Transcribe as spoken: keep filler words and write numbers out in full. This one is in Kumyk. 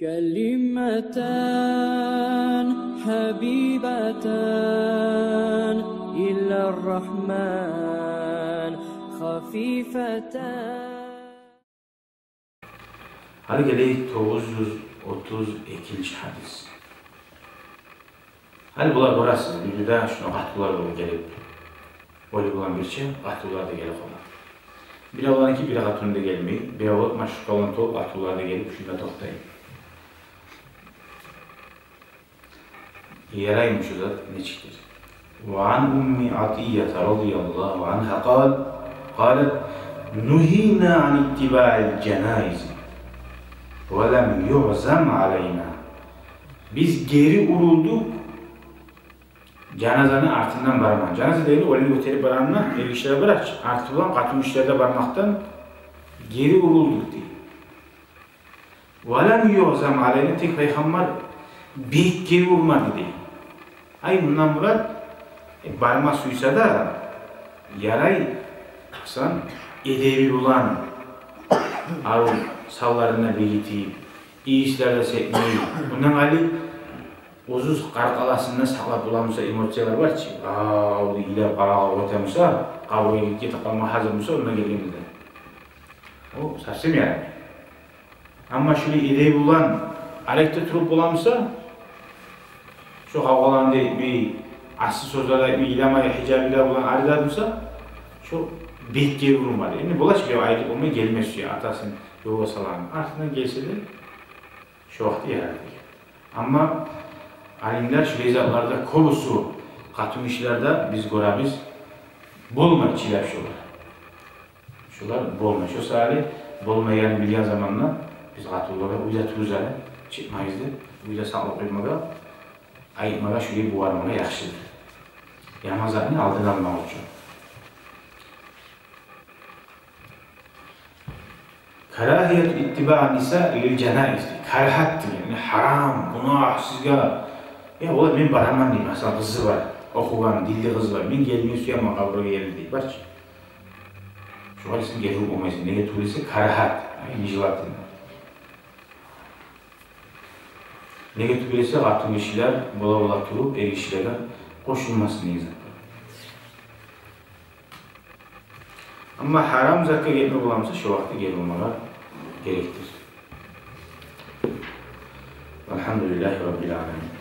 كلمتان حبيبتان إلى الرحمن خفيفتان. Гьали гелейик тогъуз юз отуз экинчи гьадис. Гьали булар, гёресиз, бир-бирде шуну къатынлар болуп гелип, оьлю булан бирче къатынлар да гелип къала. Биревлеринки бир къатыны да гелмей, биревлер машгъуллукъ къатынлар да гелип, шунда токътай. Яраймы шу зат нечикдир? وعن أم عطية رضي الله عنها قال، قالت: نهينا عن اتباع الجنائز ولم يعزم علينا. Биз гери урулдукъ жаназаны артындан бармагъа. Жаназа дегени оьлюню гётерип барагъанда эргишилер барар чы, арты булан къатынгишилер де бармакъдан гери урулдукъ дей. ولم يعزم علينا, тек Пайхаммар бек гери урмады дей. Ай, мундан мурат, э, барма сюйсе де, ярай, хасан, эдеби булан, арив санларын да бегитип, ийислер де сепмей. Мундан гьали оьзюню къаркъарасында сакълап боламыса, эмоциялар бар чы, ав деп йылап къарагъа оьтемиса, къабургъа гетип къалма гьазирмиса, онда гелгенде де. О совсем ярамай. Амма шулай эдеби булан арекде туруп боламыса, шо къавгъаланы да этмей, асси сёзлер де айтмай, йыламай, гьижабы булан арекде турса, шо бек гери урмады. Энди бола чы, бирев айрылып болмай гелмес чи, атасын ёлгъа салагъан. Артындан гелсе де, шо вакъти ярар деген. Амма алимлер шулай затларда кёбюсю, къатынгишилерде биз гёребиз, болмай чыдап шолар. Шолар болмай. Шо саялы болмайгъанын билген заманда биз къатынлагъа уьйде туругъуз, чыкъмагъыз деп, уьйде сакълап къоймагъа, айтмагъа, шулай бугъармагъа яхшыдыр. Яман затны алдын алмакъ учун. كراهية اتباع النساء للجنائز. Карагьат деген, яни гьарам, гюнагь сизге. Я, олай мен бараман дей, масала, къызы бар, охугъан, динли къызы бар. Мен гелмеге сюемен къабургъа, гелин дей, бар чы. Шогъар сен гери урмайсан. Неге тюгюл эсе, карагьат, яни нежелательно. Неге тюгюл эсе, къатынгишилер бола-бола туруп, эргишилеге къошулмасын деген зат бар. Амма гьарам затгъа гетме боламыса, шо вакъти гери урмагъа герекдир. والحمد لله رب العالمين.